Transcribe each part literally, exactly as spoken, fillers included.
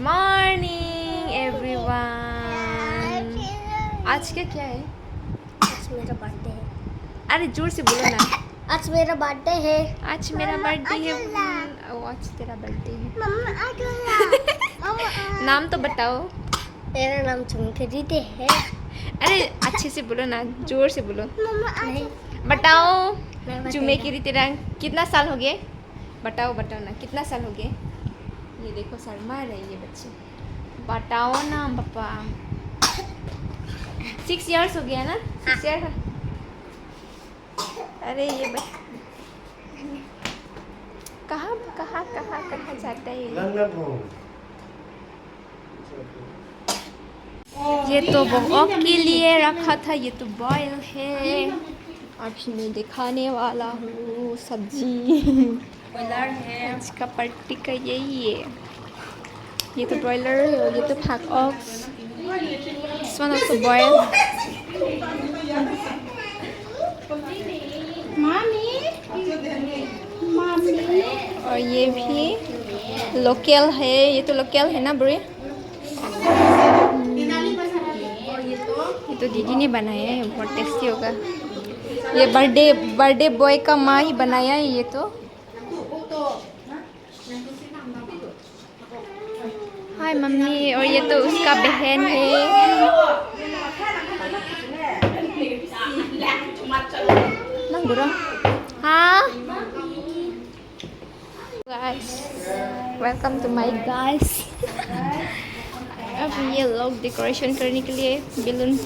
Morning everyone. आज का क्या है? आज मेरा बर्थडे है। अरे, जोर से बोलो ना। आज मेरा बर्थडे है। आज मेरा मम्मा, बर्थडे है। आज ला। हम्म, ओ, आज तेरा बर्थडे है। मम्मा, आज ला। मम्मा, आ। नाम तो बताओ। मेरा नाम चुमकी दीदी है। अरे, अच्छे से बोलो ना, जोर से बोलो। मम्मा, आज नहीं। बताओ, नहीं बताएगा। चुमकी दीदी, तेरा कितना साल हो गए? बताओ, बताओ ना, कितना साल हो गए? ये देखो, शर्मा रहे ये बच्चे। बताओ ना पापा। सिक्स इयर्स हो गया ना? सिक्स हाँ। ईयर है। अरे ये बच-, कहाँ, कहाँ, कहाँ, कहाँ जाता है ये? लंदन को। ये तो वॉक के लिए रखा था, ये तो बॉयल है। अभी मैं दिखाने वाला हूँ सब्जी। बॉयलर है। आज का पार्टी का यही है। ये तो बॉयलर है और ये तो फैक aux. This one also boil। मामी, मामी। और ये भी लोकल है, ये तो लोकल है ना बुरे? ये तो दीदी ने बनाया है, बहुत टेस्टी होगा। ये बर्थडे, बर्थडे बॉय का माँ ही बनाया है ये तो। हाय मम्मी, और ये तो उसका बहन है। ना गुरु। हाँ। Guys, welcome to my guys। अब ये लोग डेकोरेशन करने के लिए बैलून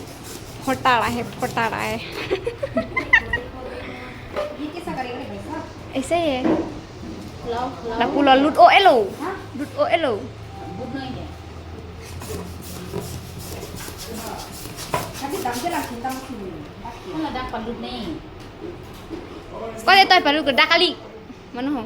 फटा रहा है, फटा रहा है। ऐसे ही है। Lapu lo lut o elo. Lut o elo. Kau dia tahu palu ke dah kali. Mana ho?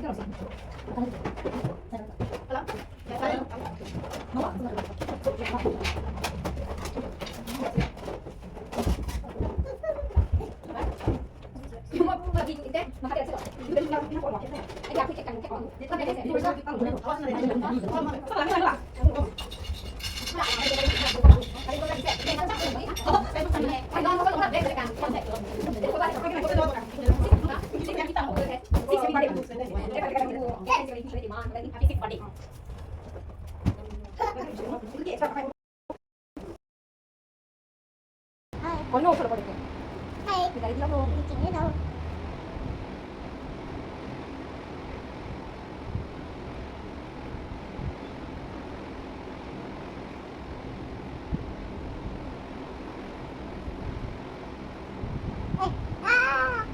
Hi. Kono solo pode ke. Hi. Kita itu lo. Bikin itu. Eh, ah,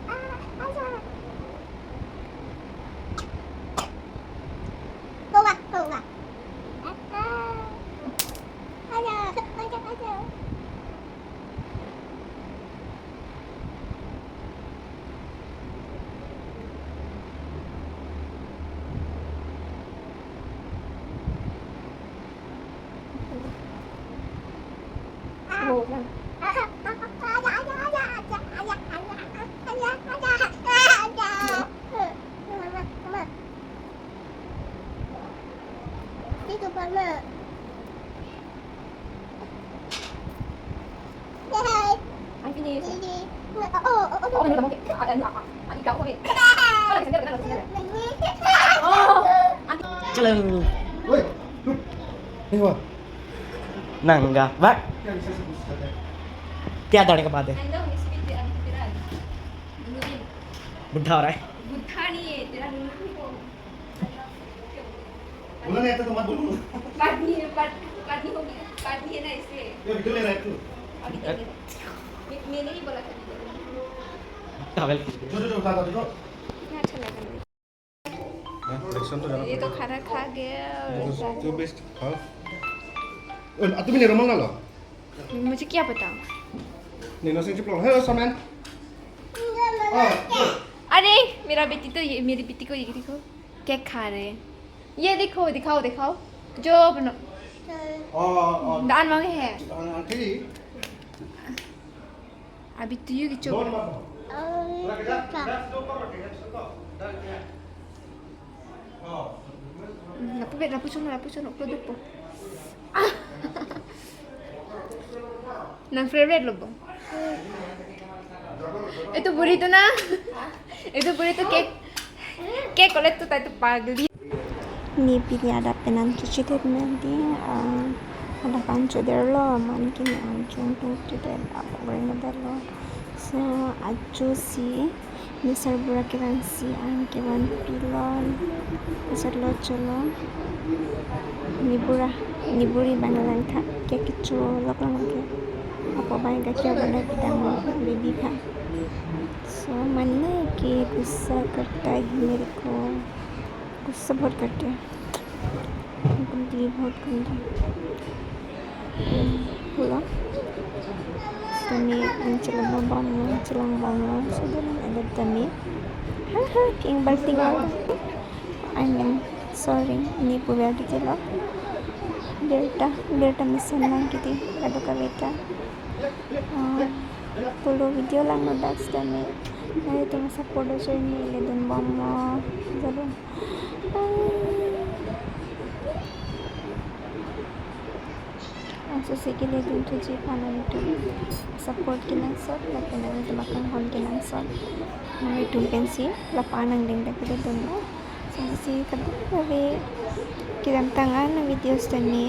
ah, ah, ah. Bawa, bawa. Ah, ah. Ayo, ayo, ayo. Oh, yan. Dito pa na. Yay! I finish. Hindi. Oh, oh, oh, oh. Ako na naman. Ah, ah, ah, ah, ikaw, okay. Wala, isang dalawa, isang dalawa. Oh, auntie. Hello. Uy! Hey, wa. Nangga, bak. Tiada ni kapate. Hello, Miss Fitri, auntie Fitri. Dulu din. Buddha orang. Buddha ni, Fitri dulu. बोला नहीं आता तो मत बोलो। पानी, पानी, पानी हो गया, पानी है ना इसलिए। ये वीडियो ले रहा है तू? अभी तो ले रहा है। मैं, मैंने नहीं बोला था वीडियो। Towel। जो, जो, जो, उठा, उठा, उठा। कितना अच्छा लगा मुझे। हाँ, रिएक्शन तो जाना ये तो पड़ेगा। खाना खा गया और ये तो टू बेस्ट, हाँ। ओए, आ, तुम्ही निर्मल ना लो? मुझे क्या पता? नहीं, नोसिंग चिपलो। Hello, Saman। हाँ, अरे, मेरा बेटी तो ये, मेरी बेटी को ये देखो। केक खा रहे हैं। ये देखो, दिखाओ, दिखाओ। जो बनो-, हाँ, हाँ। दान मांगे है। हाँ, हाँ, ठीक। अभी तो ये कि चुप। Don't मारो। अरे, क्या? Lapu bet, lapu chun, lapu chun, lapu dupo. Nang favorite lo bo. Itu burrito na. Itu burrito cake. Cake kolet tu tai tu pagli. Ne pini adap penang cuci det menti, ah, adap an cuci det lo, man kini an cuci det, apa goreng det lo. So, ajo si, ne sarbura kevang si an kevan pilon, asar lo cholo. Ne bura, ne buri bang langtha, ke kecho lok lang ke. Apa bang ka kya bana kita mo, baby ka. So, manna ke gussa karta hai mere ko, gussa bahut karta hai. Gandi, bahut gandi. Hmm, pulo. Tame nangchelong bom lo, nangchelong bom lo. So, dun ada tame. Ha, ha, king balting lo. I mean, sorry, ne puver di lo. Birta, birta mesen lang kiti, kadokave ta. Ah, pulo video langno dak sitame. Nanglitum support do, share ne le dun bom lo. Jalo. Laso si kele dun thuji aphan nanglitum support kenangsot, lapen nanglitum akanghon kenangsot. Nanglitum pensi lapu-an nangdengdek kele dunlo. Laso si kadokave kedamtang an a-video sitame.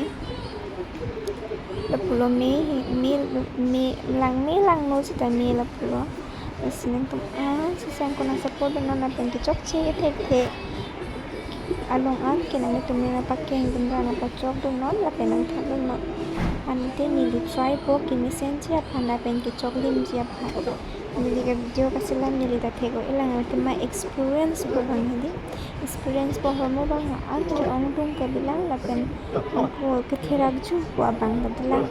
Lapulo me, me, me, langme langno sitame lapulo. Lasi nangtum an si sangko nang support dunnon lapen kechokche thekthe along an ke nanglitum nangpakeng dunra nangpachok dunnon lapen nangthak dunnon. Ante neli try po kemesenji aphan lapen kechoklimji aphan. Neli ke video kaselam neli ta thek-o-elang, tema experience pu abang hedi. Experience pu ahormu abang an ke-ongdung kebilang lapen anke ketherak ju pu abang kebilang.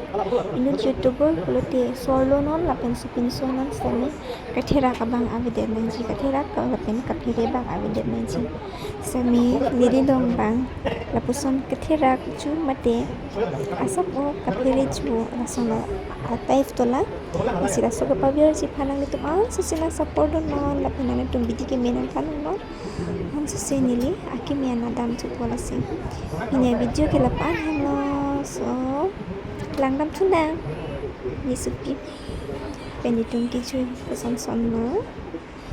Inut YouTuber pulote sorlo non lapen supinso non sitame ketherak abang avedet nangji, ketherak lapen kaphere abang avedet nangji. Sitame neli along abang lapuson ketherak ju mate asap o kaphere ju lason a-type dolang. Lasi laso kepavirji aphan nanglitum ansose nang support dun non lapen nanglitum video keme nang phan non. Ansose neli akeme an adam ju pu lasi. Pini avideo ke la-an henlo, so langdam thunang. Neli sopi pen itum kejui koson son non.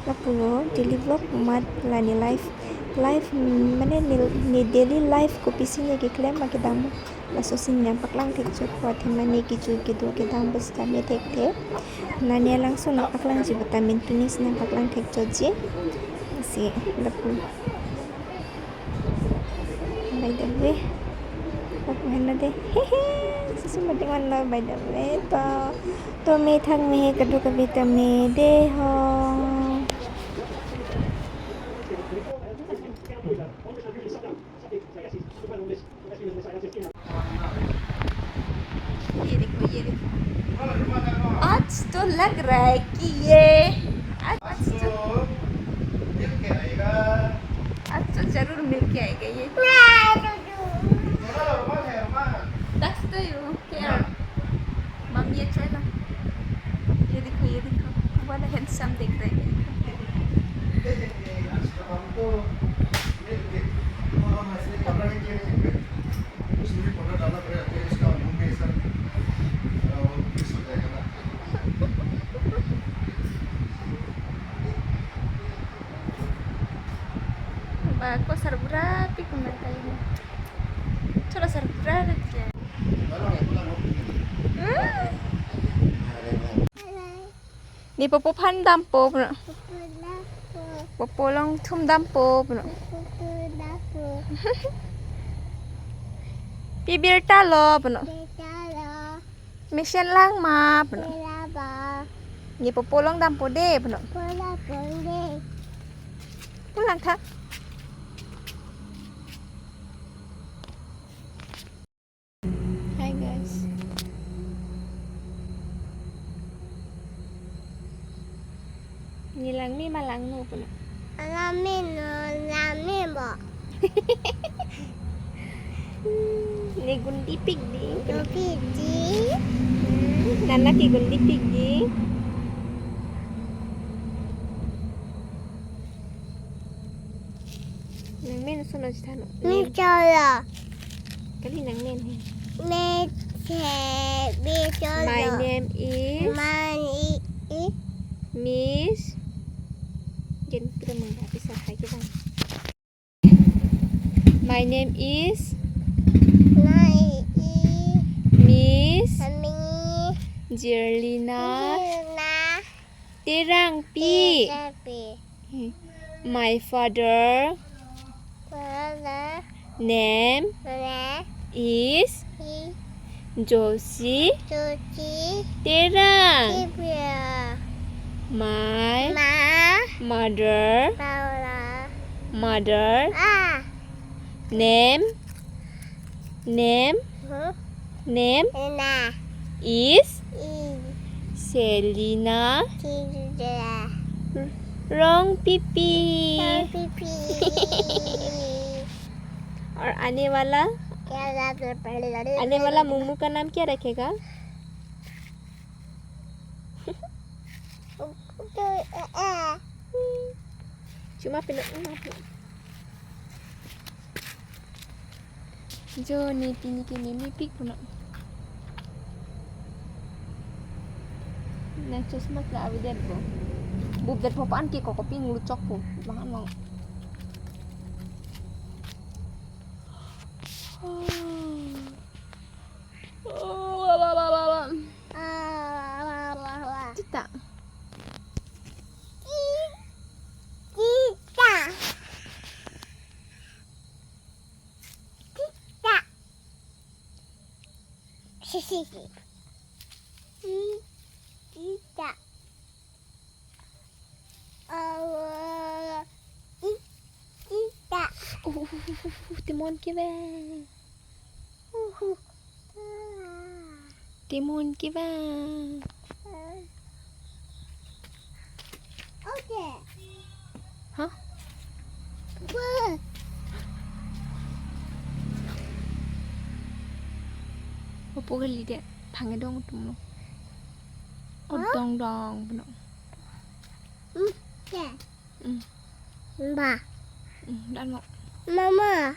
Lapu daily vlog mat la ne life, life, mm, mane ne, ne daily life kopisi ne keklem ma kedam, laso si nangpaklang thekchot pu athema ne kejui kedo kedam pu sitame thekthe. La ne alangsun nangpaklangji pu ta min tuning si nangpaklang thekchotji. Lasi lapu. By the way, lapu henlo de. Hehe, susu mati mana, by the way, to, to me thang me, kadu kabi to me de ho. ये देखो, ये देखो। आज तो लग रहा है कि ये, आज, आज तो, आज तो जरूर मिल के आएगा ये। That's तो ये वो क्या? Mom, ये चलो। ये देखो, ये देखो। वाला handsome दिख रहा है। Ba, ko sarbura pi kumna kali na. Thoda sarbura na kya? Hmm? Ne popo aphan dampo puno. Popo along thum dampo puno. Pi birta lo puno. Mesen lang ma puno. Ne popo along dampo de puno. Pulang tha. Hi guys. Ne langme ma langno puno. Langme no, langme bo. Ne gundi pik di. Gundi pik di. Hmm, nana ke gundi pik di. Nangmen sono chithano. Name. Chalo. Kali nangmen he. Name se, bi chalo. My name is. My name is. Miss. Jen kira mangga bisa hai kita. My name is. My name is. Miss. Miss. Jerlina. Jerlina. Terangpi. Terangpi. My father. Father. Name. Name. Is. Is. Joshi. Joshi. Terang. Terang. My. My. Mother. Mother. Mother. Ah. Name. Name. Hmm? Name. Name. Is. Is. Selina. Selina. Rongpipi. Rongpipi. और आने वाला, क्या नाम है पहले जाने आने वाला मुम्मू का नाम क्या रखेगा? तो, अ, अ। Chuma pinot na. Jo ne pini ke ne mepik puno. Nang chosma ke avedet bo. Bupdet po pan ke koko ping luchok po. Bang ano. Tita. Tita. Tita. Sisi. Tita. Hu, hu, hu, hu, Timon kevang. Hu, hu. Timon kevang. Okay. Hah? Wah. Opo kali dia, thang-e dong atum lo. Hah? Odong dong puno. Hmm, ya. Hmm. Ba. Hmm, dan mo. Mama.